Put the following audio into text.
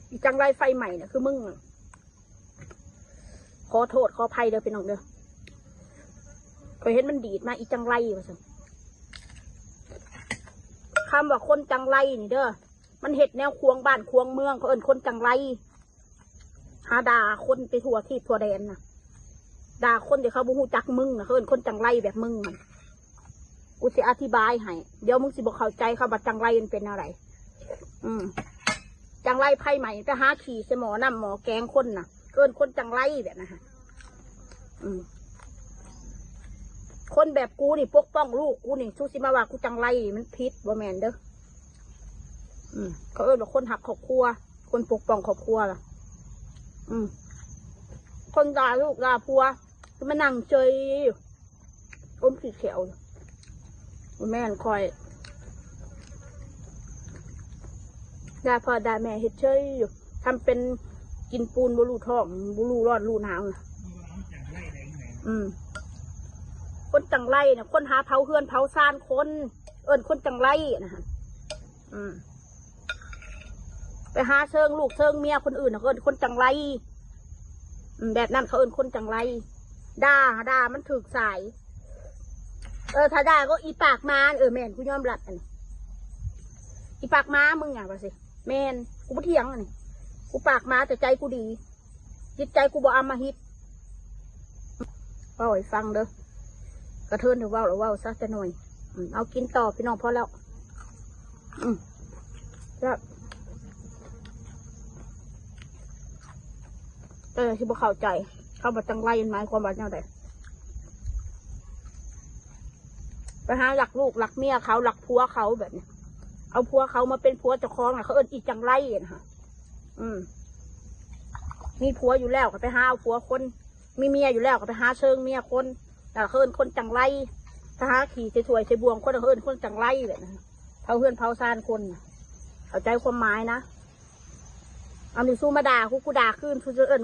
ອີ່ຈັງໄລໄຟໄໝ້ນະ ຄືມຶງນະ. ຂໍໂທດຂໍອະໄພເດີພີ່ນ້ອງເດີ ຂ້ອຍເຫັນມັນດີດມາ ອີ່ຈັງໄລວ່າຊັ້ນ. ຄຳວ່າຄົນຈັງໄລນີ້ເດີ ມັນເຮັດແນວຂວາງບ້ານຂວາງເມືອງ ເຂົາເອີ້ນຄົນຈັງໄລ. ຫາດ່າຄົນໄປທົ່ວທີບທົ່ວແດນນະ ດ່າຄົນທີ່ເຂົາບໍ່ຮູ້ຈັກມຶງນະ ເຂົາເອີ້ນຄົນຈັງໄລແບບມຶງຫັ້ນ. ກູຊິອະທິບາຍໃຫ້ ດຽວມຶງຊິບໍ່ເຂົ້າໃຈ ຄຳວ່າຈັງໄລມັນເປັນແນວໃດ. ອືມ ຈັງໄລໄຟໄໝ້ ໄປຫາຂີ້ໃສ່ໝໍ້ນ້ຳໝໍ້ແກງຄົນນະ ເອີ້ນຄົນຈັງໄລແບບນັ້ນຫັ້ນ. ອືມ ຄົນແບບກູນີ້ປົກປ້ອງລູກກູນີ້ ສູຊິມາວ່າກູຈັງໄລ ມັນຜິດ ບໍ່ແມ່ນເດີ. ອືມ ເຂົາເອີ້ນວ່າຄົນຮັກຄອບຄົວ ຄົນປົກປ້ອງຄອບຄົວລະ. ອືມ ຄົນດ່າລູກດ່າຜົວ ຄືມານັ່ງເຊີຍຢູ່ ອົມຂີ້ແຂ້ວຢູ່. ບໍ່ແມ່ນຂ້ອຍ ດ່າພໍ່ດ່າແມ່ເຮັດເຊີຍຢູ່ ທຳເປັນກິນປູນ ບໍ່ຮູ້ທ້ອງ ບໍ່ຮູ້ຮ້ອນຮູ້ໜາວນະ. ອືມ ຄົນຈັງໄລນະ ຄົນຫາເຜົາເຮືອນເຜົາຊານຄົນ ເອີ້ນຄົນຈັງໄລນະ. ອືມ ໄປຫາເຊີງລູກເຊີງເມຍຄົນອື່ນ ເຂົາເອີ້ນຄົນຈັງໄລ. ອືມ ແບບນັ້ນເຂົາເອີ້ນຄົນຈັງໄລ. ດ່າ ດ່າມັນຖືກສາຍ. ເອີ ຖ້າດ່າກໍອີປາກໝາ. ເອີ ແມ່ນ ກູຍອມຮັບອັນນີ້ ອີປາກໝາ ມຶງຫຍັງວ່າຊິ. ແມ່ນ ກູບໍ່ຖຽງອັນນີ້ ກູປາກໝາ ແຕ່ໃຈກູດີ. ຈິດໃຈກູບໍ່ອຳມະຫິດ. ເວົ້າໃຫ້ຟັງເດີ ກະເທີນເວົ້າແລ້ວເວົ້າຊະແຕ່ໜ້ອຍ. ອືມ ເອົາກິນຕໍ່ພີ່ນ້ອງ ພໍແລ້ວ. ອືມ ແຊບ. ເອີ ຊິບໍ່ເຂົ້າໃຈ ຄຳວ່າຈັງໄລ ມັນໝາຍຄວາມວ່າແນວໃດ? ໄປຫາລັກລູກລັກເມຍເຂົາ ລັກຜົວເຂົາແບບນີ້ ເອົາຜົວເຂົາມາເປັນຜົວເຈົ້າຂອງນະ ເຂົາເອີ້ນອີ່ຈັງໄລນະ. ອືມ ມີຜົວຢູ່ແລ້ວກໍໄປຫາເອົາຜົວຄົນ ມີເມຍຢູ່ແລ້ວກໍໄປຫາເຊີງເມຍຄົນ ແລ້ວເຂົາເອີ້ນຄົນຈັງໄລ. ໄປຫາຂີ້ໃສ່ຖ້ວຍໃສ່ບ່ວງຄົນ ເຂົາເອີ້ນຄົນຈັງໄລແບບນັ້ນ ເຜົາເຮືອນເຜົາຊານຄົນນະ. ເຂົ້າໃຈຄວາມໝາຍນະ. ອັນນີ້ສູມາດ່າກູ ກູດ່າຄືນ ສູຈະເອີ້ນ